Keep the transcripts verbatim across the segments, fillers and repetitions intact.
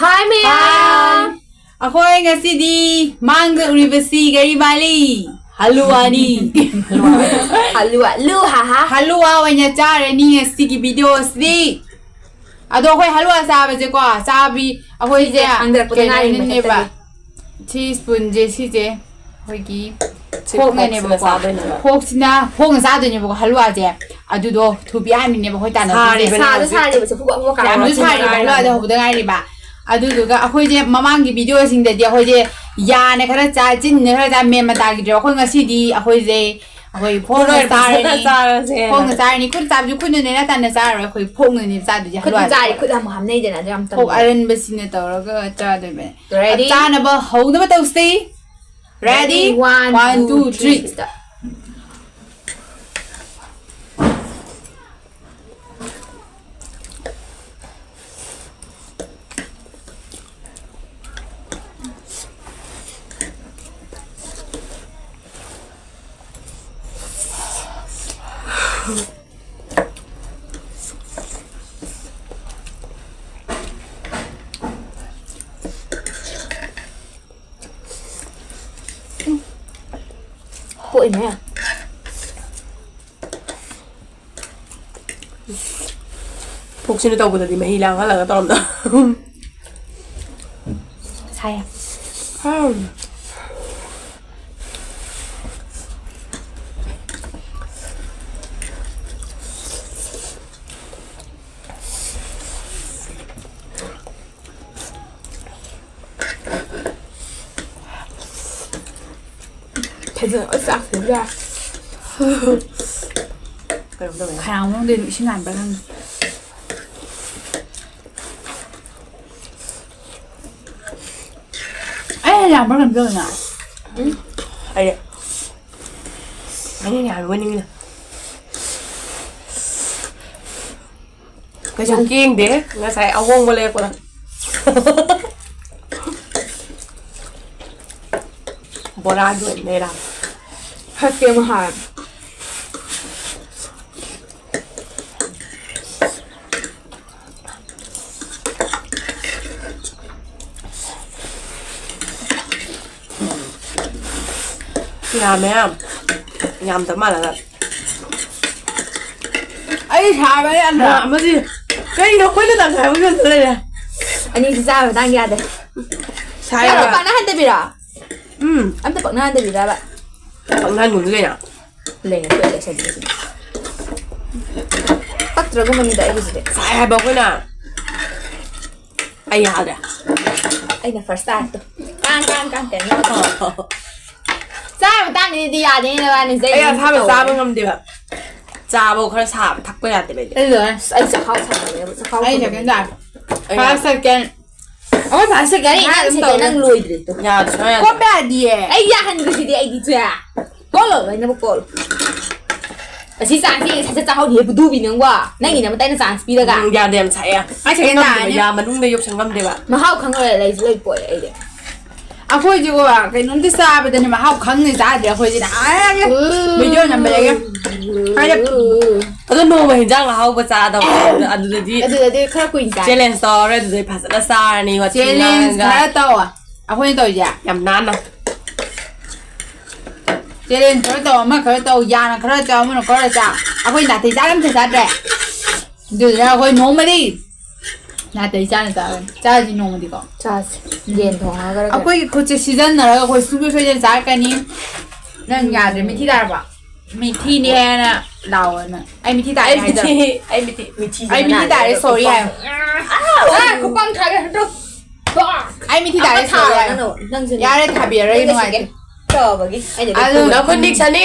Hi ꯃꯌꯥꯝ! ꯑꯩꯈꯣꯏ ꯉꯁꯤꯗꯤ ꯃꯥꯡꯗ ꯎꯔꯤꯕꯁꯤ ꯀꯔꯤ ꯃꯥꯜꯂꯤ? ꯍꯂꯨꯋꯥꯅꯤ꯫ ꯍꯂꯨꯋꯥ꯫ ꯂꯨ ꯍꯥ ꯍꯥ꯫ ꯍꯂꯨꯋꯥ ꯑꯣꯏꯅ ꯆꯥꯔꯅꯤ ꯉꯁꯤꯒꯤ video ꯑꯁꯤꯗꯤ꯫ ꯑꯗꯣ ꯑꯩꯈꯣꯏ ꯍꯂꯨꯋꯥ ꯆꯥꯕꯁꯦꯀꯣ, ꯆꯥꯕꯤ ꯑꯩꯈꯣꯏꯁꯦ ꯁꯤꯁꯦ ꯍꯥꯡꯗꯔꯛꯄꯗ ꯉꯥꯏꯔꯤ ꯀꯩꯅꯣꯅꯦꯕ꯫ ꯃꯊꯛꯇꯒꯤ꯫ ꯁꯤ spoon ꯁꯦ, ꯁꯤꯁꯦ ꯑꯩꯈꯣꯏꯒꯤ ꯁꯤ fork ꯅꯅꯦꯕꯀꯣ꯫ Fork ꯁꯤꯅ ꯆꯥꯗꯣꯏꯅꯦꯕ꯫ Fork ꯁꯤꯅ, fork ꯅ ꯆꯥꯗꯣꯏꯅꯦꯕꯀꯣ ꯍꯂꯨꯋꯥꯁꯦ꯫ ꯑꯗꯨꯗꯣ ꯊꯨꯕꯤ ꯍꯥꯟꯕꯤꯅꯦꯕ ꯑꯩꯈꯣꯏ ꯇꯥꯟꯅꯗꯣꯏꯁꯦ꯫ ꯁꯥꯔꯤꯕꯅꯦ ꯁꯥꯁꯨ ꯍꯧꯖꯤꯛ꯫ ꯁꯥꯔꯤꯕ ꯆꯐꯨ ꯐꯨꯕ ꯀꯥꯝꯕ ꯌꯥꯝꯁꯨ ꯁꯥꯔꯤꯕ ꯍꯂꯨꯋꯥꯗꯣ ꯍꯧꯕꯗ ꯉꯥꯏꯔꯤꯕ꯫ ꯑꯗꯨꯗꯨꯒ ꯑꯩꯈꯣꯏꯁꯦ ꯃꯃꯥꯡꯒꯤ video ꯁꯤꯡꯗꯗꯤ ꯑꯩꯈꯣꯏꯁꯦ ꯌꯥꯅ ꯈꯔ ꯆꯥ, ꯆꯤꯟꯅ ꯈꯔ ꯆꯥ, ꯃꯦꯟ ꯃꯇꯥꯒꯤꯗ꯭ꯔꯦ꯫ ꯑꯩꯈꯣꯏ ꯉꯁꯤꯗꯤ ꯑꯩꯈꯣꯏꯁꯦ ꯑꯩꯈꯣꯏ fork ꯅ ꯈꯨꯠ ꯑꯣꯏꯅ ꯐꯖꯅ ꯆꯥꯔꯅꯤ꯫ ꯆꯥꯔꯁꯦꯅ꯫ Fork ꯅ ꯆꯥꯔꯅꯤ꯫ ꯈꯨꯠ ꯆꯥꯕꯁꯨ ꯈꯨꯠꯅꯅꯦ ꯅꯠꯇꯅ ꯆꯥꯔꯣꯏ꯫ ꯑꯩꯈꯣꯏ fork ꯅꯅꯦ ꯆꯥꯗꯣꯏꯁꯦ ꯈꯨꯠꯅ ꯍꯂꯨꯋꯥꯁꯦ꯫ ꯆꯥꯔꯤ, ꯈꯨꯠ ꯌꯥꯝ ꯍꯥꯝꯅꯩꯗꯅ, ꯑꯗꯨ ꯌꯥꯝ fork ꯇꯜꯂꯦ꯫ ꯑꯔꯟꯕꯁꯤꯅ ꯇꯧꯔꯒ ꯆꯥꯗꯣꯏꯕꯅꯦ꯫ Ready? ꯆꯥꯅꯕ ꯍꯧꯅꯕ ꯇꯧꯁꯤ꯫ Ready? Ready? One, one, two, two, three, three. Start. ꯄꯣꯛꯏꯅꯦ꯫ ꯄꯨꯛꯁꯤꯅ ꯇꯧꯕꯗꯗꯤ ꯃꯍꯤ ꯂꯥꯡꯍꯜꯂꯒ ꯇꯧꯔꯝꯗ꯫ ꯁꯥꯏ꯫ ꯍꯝ꯫ ꯐꯖꯅ ꯂꯣꯏ ꯆꯥꯛꯁꯤꯗ꯫ ꯀꯩꯅꯣꯝ ꯇꯧꯋꯦ꯫ ꯈꯅꯥꯎ ꯃꯅꯨꯡꯗ ꯏꯁꯤꯡ ꯍꯥꯟꯕ꯭ꯔꯥ ꯈꯪꯗꯦ꯫ ꯑꯩ ꯌꯥꯝꯕ꯭ꯔꯥ ꯀꯩꯅꯣꯝ ꯇꯧꯋꯦꯅ꯫ ꯎꯝ? ꯑꯩ, ꯑꯩꯅ ꯌꯥꯝꯕ ꯅꯤꯡꯉꯤꯅ꯫ ꯀꯩꯁꯨ ꯀꯦꯡꯗꯦ, ꯉꯁꯥꯏ ꯑꯍꯣꯡꯕ ꯂꯩꯔꯛꯄꯗ꯫ ꯕꯣꯔꯥꯒꯤ ꯑꯣꯏꯅ ꯂꯩꯔꯛꯑꯕ꯫ ꯐꯠꯇꯦ ꯑꯃ ꯍꯥꯏ꯫ ꯌꯥꯝꯃꯦ ꯌꯥꯝ꯫ ꯌꯥꯝꯗ ꯃꯥꯜꯂꯒ꯫ ꯑꯩ ꯁꯥꯕ ꯌꯥꯝꯅ꯫ ꯑꯃꯗꯤ ꯀꯩꯅꯣ ꯑꯩꯈꯣꯏꯅ ꯇꯪꯈꯥꯏ ꯑꯃ ꯌꯣꯟꯕ ꯂꯩꯔꯦ꯫ ꯑꯅꯤꯁꯤ ꯆꯥꯕ ꯃꯇꯥꯡ ꯌꯥꯗꯦ꯫ ꯁꯥꯏ ꯌꯥꯝꯅ ꯍꯥꯏꯕ꯫ ꯄꯥꯛꯅ ꯍꯟꯗꯕꯤꯔꯣ? ꯎꯝ꯫ ꯑꯝꯇ ꯄꯥꯛꯅ ꯍꯟꯗꯕꯤꯔꯕ? ꯄꯥꯛꯅ ꯍꯟꯕꯗꯤ ꯀꯩꯅꯣ? ꯂꯩꯔꯦ, ꯇꯣꯛꯑꯦ, ꯂꯩꯁꯟꯕꯤꯔꯁꯤ꯫ ꯄꯛꯇ꯭ꯔꯒꯨꯝꯕꯅꯤꯗ ꯑꯩꯒꯤꯁꯤꯗꯤ꯫ ꯁꯥꯏ ꯍꯥꯏꯕ ꯑꯩꯈꯣꯏꯅ꯫ ꯑꯩ ꯌꯥꯗ꯭ꯔꯦ꯫ ꯑꯩꯅ first ꯇꯥꯔꯛꯇꯣ꯫ ꯀꯥꯡ, ꯀꯥꯡ, ꯀꯥꯡ ꯀꯩꯅꯣ꯫ ꯆꯥꯕ ꯃꯇꯥꯡꯗꯗꯤ ꯌꯥꯗꯦꯅꯦ ꯅꯕꯥꯅꯤꯁꯦ꯫ ꯑꯩ ꯑꯁꯥꯕ ꯆꯥꯕ ꯉꯝꯗꯦꯕ꯫ ꯆꯥꯕꯧ ꯈꯔ ꯁꯥꯕ ꯊꯛꯄ ꯌꯥꯗꯦꯕ ꯑꯩꯗꯤ꯫ ꯑꯩ ꯂꯣꯏꯔꯦ꯫ ꯑꯁ, ꯑꯩ ꯆꯈꯥꯎ ꯁꯥꯒꯠꯂꯦꯕ꯫ ꯆꯈꯥꯎ ꯑꯩ ꯁꯥꯒꯠꯂꯦ꯫ Second ꯇꯥꯔꯦ꯫ ꯑꯩ first, second꯫ ꯑꯩꯈꯣꯏ first, second ꯀꯔꯤ ꯍꯥꯏꯔ ꯅꯪ ꯑꯗꯨꯝ second ꯇꯧꯔꯦ꯫ ꯅꯪ ꯂꯣꯏꯗ꯭ꯔꯤ ꯇꯨ꯫ ꯌꯥꯗ꯭ꯔꯦ, ꯁꯨꯡꯌꯥ ꯌꯥꯗ꯭ꯔꯦ꯫ ꯀꯣꯠꯄ ꯌꯥꯗꯤꯌꯦ꯫ ꯑꯩ ꯌꯥꯍꯟꯈ꯭ꯔꯤꯁꯤꯗꯤ ꯑꯩꯗꯤ ꯆꯦ꯫ ꯀꯣꯠꯂꯣ, ꯂꯣꯏꯅꯃꯛ ꯀꯣꯠꯂꯣ꯫ ꯑꯁꯤ ꯆꯥꯡꯁꯤ ꯁꯠ ꯁꯠ ꯆꯥꯍꯧꯗꯦ ꯕꯨꯗꯨꯕꯤ ꯅꯪꯕꯣ꯫ ꯅꯪꯒꯤꯅ ꯑꯃꯨꯛꯇ ꯑꯩꯅ chance ꯄꯤꯔꯒ꯫ ꯎꯝ, ꯌꯥꯗꯦ, ꯌꯥꯝ ꯁꯥꯏꯌꯦ꯫ ꯑꯩ second ꯉꯝꯗꯦꯕ, ꯇꯥꯔꯅꯤ꯫ ꯌꯥ ꯃꯅꯨꯡꯗ ꯌꯧꯁꯟ ꯉꯝꯗꯦꯕ꯫ ꯃꯍꯥꯎ ꯈꯪꯉꯔꯣꯏ, ꯂꯩꯁꯨ ꯂꯩꯄꯣꯠ ꯑꯩꯗꯤ꯫ ꯑꯩꯈꯣꯏꯁꯤꯀꯣ ꯀꯩꯅꯣꯝꯇ ꯆꯥꯕꯗꯅꯦ ꯃꯍꯥꯎ ꯈꯪꯅ ꯆꯥꯗ꯭ꯔꯦ ꯑꯩꯈꯣꯏꯁꯤꯅ꯫ ꯑꯥ, video ꯅꯝꯕꯗꯒꯤ꯫ ꯑꯗꯣ ꯅꯣꯡꯃ ꯍꯤꯟꯖꯥꯡ ꯑꯍꯥꯎꯕ ꯆꯥꯗꯧ ꯑꯗꯨꯗꯗꯤ ꯑꯗꯨꯗꯗꯤ ꯈꯔ ꯀꯨꯏꯅ ꯆꯥꯏ꯫ Challenge ꯇꯧꯔꯦ, ꯑꯗꯨꯗꯩ ꯐꯖꯅ ꯆꯥꯔꯅꯤ, ꯋꯥꯊꯤ challenge ꯉꯥꯡꯉꯒ꯫ ꯈꯔ ꯇꯧ꯫ ꯑꯩꯈꯣꯏꯅ ꯇꯧꯔꯤꯁꯦ꯫ ꯌꯥꯝ ꯅꯥꯟꯅ꯫ Challenge ꯈꯔ ꯇꯧ, ꯑꯃ ꯈꯔ ꯇꯧ, ꯌꯥꯅ ꯈꯔ ꯆꯥꯎ, ꯑꯃꯅ ꯈꯔ ꯆꯥ꯫ ꯑꯩꯈꯣꯏ ꯅꯥꯇꯩ ꯆꯥꯅ ꯑꯝꯇ ꯆꯥꯗ꯭ꯔꯦ꯫ ꯑꯗꯨꯗꯨꯅ ꯑꯩꯈꯣꯏ ꯅꯣꯡꯃꯗꯤ ꯅꯥꯇꯩ ꯆꯥꯅ ꯆꯥꯒꯅꯤ꯫ ꯆꯥꯁꯤ ꯅꯣꯡꯃꯗꯤꯀꯣ꯫ ꯆꯥꯁꯤ꯫ ꯎꯝ꯫ ꯌꯦꯟ ꯊꯣꯡꯉꯒ ꯈꯔ ꯑꯩꯈꯣꯏꯒꯤ ꯈꯨꯠꯁꯦ ꯁꯤꯖꯤꯟꯅꯔꯒ ꯑꯩꯈꯣꯏ ꯁꯨꯡꯁꯣꯏ ꯁꯣꯏꯗꯅ ꯆꯥꯔꯛꯀꯅꯤ꯫ ꯅꯪ ꯌꯥꯗ꯭ꯔꯦ, ꯃꯤꯊꯤ ꯇꯥꯔꯕ? ꯃꯤꯊꯤꯅꯦꯅ ꯂꯥꯎꯑꯣ ꯅꯪ꯫ ꯑꯩ ꯃꯤꯊꯤ ꯇꯥꯔꯦ ꯑꯩ ꯍꯥꯏꯗꯣ꯫ ꯃꯤꯊꯤ, ꯑꯩ ꯃꯤꯊꯤ, ꯃꯤꯊꯤ ꯑꯩ ꯃꯤꯊꯤ ꯃꯅꯥ ꯇꯥꯔꯦ, ꯂꯩꯔꯒ sorry ꯍꯥꯏꯌꯣ꯫ ꯑꯥ, ꯈꯨꯄꯥꯡ ꯊꯥꯒꯦ ꯍꯟꯗꯣ꯫ ꯑꯩ ꯃꯤꯊꯤ ꯇꯥꯔꯦ, ꯑꯃ sorry ꯊꯥꯔꯣ ꯍꯥꯏꯌꯣ꯫ ꯅꯪꯅ, ꯅꯪꯁꯨ ꯌꯥꯔꯦ, ꯊꯥꯕꯤꯔꯔꯣꯏ, ꯅꯪ ꯅꯨꯡꯉꯥꯏꯇꯦ꯫ ꯇꯧꯕꯒꯤ ꯑꯩꯅ ꯑꯗꯨ ꯂꯦꯞꯄꯨꯕ꯫ ꯅꯈꯨꯠ ꯅꯤꯛꯁꯅꯤ꯫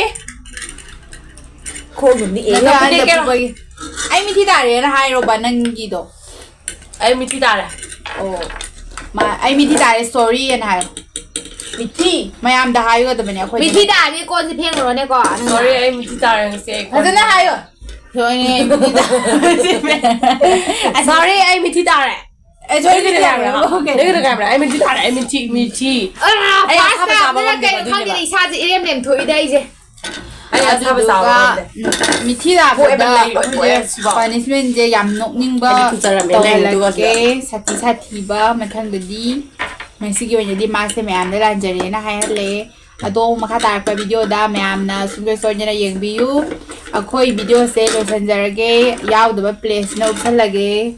ꯈꯣꯡ ꯑꯗꯨꯝ ꯅꯤꯛꯑꯦ꯫ ꯅꯪ ꯅꯈꯨꯠ ꯅꯤꯛꯀꯦꯔꯣ? ꯂꯦꯞꯄꯨꯕꯒꯤ꯫ ꯑꯩ ꯃꯤꯊꯤ ꯇꯥꯔꯦꯅ ꯍꯥꯏꯔꯣꯕ ꯅꯪꯒꯤꯗꯣ꯫ ꯑꯩ ꯃꯤꯊꯤ ꯇꯥꯔꯦ꯫ ꯑꯣ꯫ ꯃꯥ-, ꯑꯩ ꯃꯤꯊꯤ ꯇꯥꯔꯦ, sorry ꯑꯅ ꯍꯥꯏꯌꯣ꯫ ꯃꯤꯊꯤ꯫ ꯃꯌꯥꯝꯗ ꯍꯥꯏꯒꯗꯕꯅꯦ ꯑꯩꯈꯣꯏꯗꯤ꯫ ꯃꯤꯊꯤ ꯇꯥꯔꯗꯤ ꯀꯣꯟꯁꯦ ꯐꯦꯡꯉꯨꯔꯣꯅꯦꯀꯣ, ꯅꯪꯅ꯫ Sorry, ꯑꯩ ꯃꯤꯊꯤ ꯇꯥꯔꯦ ꯉꯁꯤ ꯑꯩ ꯐꯖꯅ ꯍꯥꯏꯌꯣ꯫ Sorry, ꯑꯩ ꯃꯤꯊꯤ ꯇꯥꯔꯦ꯫ Sorry, ꯑꯩ ꯃꯤꯊꯤ ꯇꯥꯔꯦ꯫ ꯑꯦ, sorry, ꯅꯪꯒꯤꯗ ꯃꯤꯊꯤ ꯇꯥꯔꯦ꯫ ꯀꯥꯏꯕ꯭ꯔꯥ? Okay꯫ ꯅꯪꯒꯤꯗ ꯀꯥꯏꯕ꯭ꯔꯥ? ꯑꯩ ꯃꯤꯊꯤ ꯇꯥꯔꯦ, ꯑꯩ ꯃꯤꯊꯤ, ꯃꯤꯊꯤ꯫ ꯑꯥ, ꯑꯩ first ꯑꯁꯥꯕ ꯆꯥꯕꯗꯨꯅ ꯆꯥꯕ ꯉꯝꯗꯦꯕ ꯀꯩꯅꯣ ꯈꯪꯗꯦꯅꯦ, ꯑꯗꯨꯏꯅꯦꯕ꯫ ꯏꯁꯥꯁꯦ ꯏꯔꯦꯝ ꯂꯦꯝ ꯊꯣꯛꯏꯗ ꯑꯩꯁꯦ꯫ ꯑꯩ ꯑꯁꯥꯕ ꯆꯥꯕ ꯑꯗꯨꯗꯨꯒ, ꯉꯝꯗꯦ꯫ ꯎꯝ, ꯃꯤꯊꯤ ꯊꯣꯛꯑꯦꯕ, ꯂꯥꯛꯄꯗ ꯂꯩ ꯂꯣꯏ ꯊꯣꯛꯑꯦ ꯑꯩꯈꯣꯏꯁꯦ ꯁꯤꯐꯥꯎ꯫ Punishmentꯁꯦ ꯌꯥꯝ ꯅꯣꯛꯅꯤꯡꯕ ꯑꯩꯗꯤ ꯊꯨꯖꯔꯝꯃꯦ, ꯂꯩꯔꯤꯗꯨꯒ ꯇꯧꯍꯜꯂꯛꯀꯦ꯫ ꯁꯤꯗ꯫ ꯁꯥꯊꯤ ꯁꯥꯊꯤꯕ ꯃꯊꯪꯗꯗꯤ ꯉꯁꯤꯒꯤ ꯑꯣꯏꯅꯗꯤ ꯃꯥꯁꯦ ꯃꯌꯥꯝꯗ ꯂꯥꯟꯖꯔꯦꯅ ꯍꯥꯏꯍꯜꯂꯦ꯫ ꯑꯗꯣ ꯃꯈꯥ ꯇꯥꯔꯛꯄ ꯚꯤꯗꯤꯑꯣꯗ ꯃꯌꯥꯝꯅ ꯁꯨꯡꯁꯣꯏ ꯁꯣꯏꯗꯅ ꯌꯦꯡꯕꯤꯌꯨ꯫ ꯑꯩꯈꯣꯏ ꯚꯤꯗꯤꯑꯣꯁꯦ ꯂꯣꯏꯁꯤꯟꯖꯔꯒꯦ, ꯌꯥꯎꯗꯕ ꯄ꯭ꯂꯦꯁꯤꯅ ꯎꯞꯁꯜꯂꯒꯦ꯫